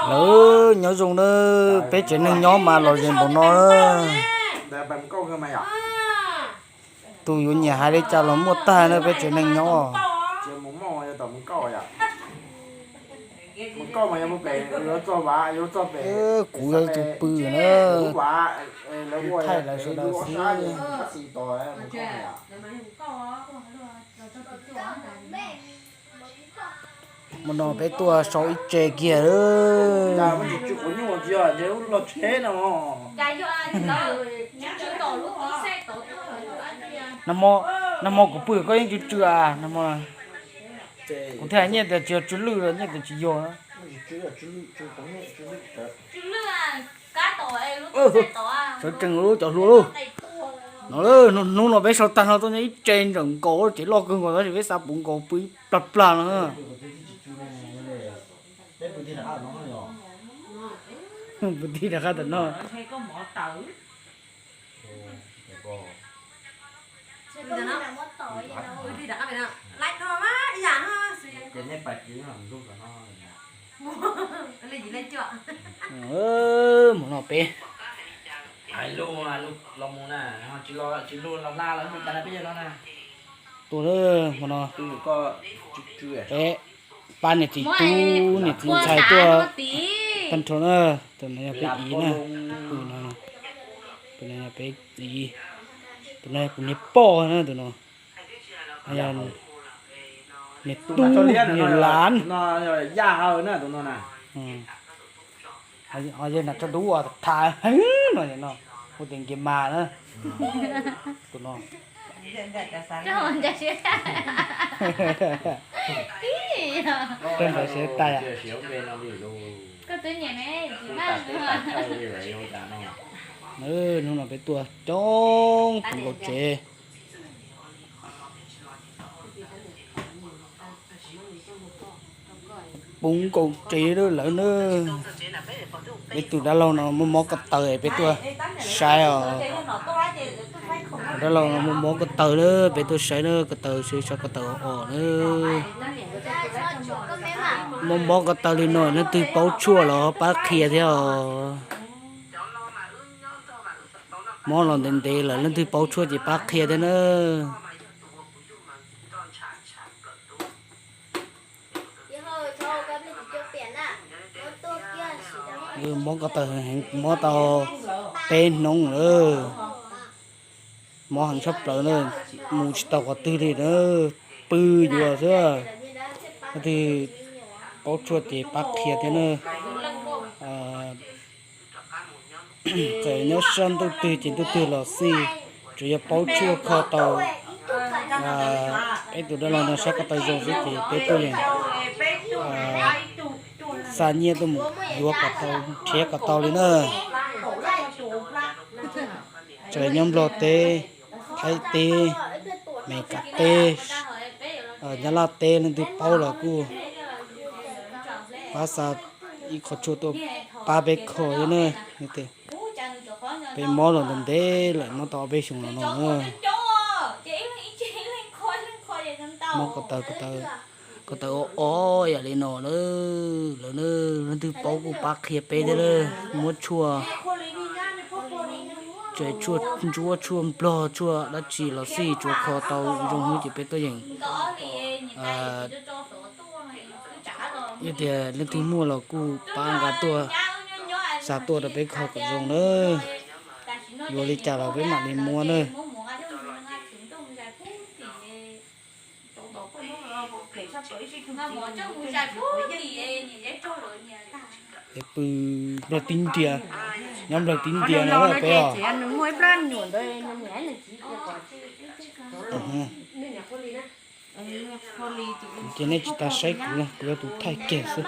Lawv nyob zoo na, peb tsev neeg nyob mas lom zem npaum no na. Tus yuav nyiam hais li cas los muaj tag na peb tsev neeg nyob. Kuv yog tus pw na. Thaij lawv sawv daws xwb. Hmo no peb tuaj sau ib tse kiag. Nag hmo kuv pw koj yeej tsw tsw a. Kuv thiaj nyiaj tias tsis yog tsw lwj, nyiaj tias tsis yog. Sawv tsees lub cov hlua lauj. No, hnub no peb sau tag no tuaj nyob ib tse ntawm nkaus, tsev loj kawg nkaus tab sis peb xa puv nkaus pw ib plag plag no. Pw tij rov qab tom no. Mus no peb tuaj mus no, peb pab niam txiv tub niam txiv ntxhais tuaj tag nrho na. Tus no yog peb txiv na, tus no yog peb txiv, tus no yog kuv niag poj na, tus no yog niag tub niag lav. Ho yog nas tshoj dub uas tham heev no no, hu tias Nkias Mas na, tus no. Rau ntawd siav tas. Hnub no peb tuaj coob puv nkaus tsev. Puv nkaus tsev lawm na. Peb tus dab laug no muaj mob ko taw peb tuaj saib os. Tus dab laug no muaj mob ko taw na, peb tuaj saib na, ko taw saib ko taw os na. Muaj mob ko taw li no leej twg paub tshuaj los pab qhia thiab os. Mob los ntev ntev lawm leej twg paub tshuaj ces pab qhia thiab na. Mob ko taw heev, mob tau peb hnub lawm. Mob heev tshaj plaws na, mus tsis tau qhov twg li na, pw yuav xwb. Leej twg paub tshuaj ces pab qhia thiab na. Txawm nyob sab ntuj twg ces ntuj twg los xij, tsuas yog paub tshuaj kho tau peb tus dab laug no sab ko taw zoo xwb ces peb tuaj yeej xa nyiaj tuaj mus yuav kom tau, nrhiav kom tau li na. Txawm nyob Nplog teb, Thaib teb, Meskas teb, Nyab Laj teb, leej twg paub los kuj pab xa ib qho tshuaj tuaj pab peb kho thiab na. Peb mob los ntev ntev lawm, mob tau ob peb xyoos los no na. Mob ko taw, ko taw o o yam li no na. Lawv na, leej twg paub kuj pab qhia peb thiab na. Muab tshuaj, tseem tshuaj ntsuab, tshuaj nplog, tshuaj dab tsi los xij tsuav kho tau zoo xwb ces peb tuaj yeem. Yog tias leej twg muaj los kuj pab nqa tuaj, xa tuaj rau peb kho kom zoo na. Yuav li cas los peb mam li muab na. Peb pw Nplog tib ntiag, nyob Nplog tib ntiag no peb os. Ces nej tsis tas saib kuv, kuv yog tus thaij kiag xwb.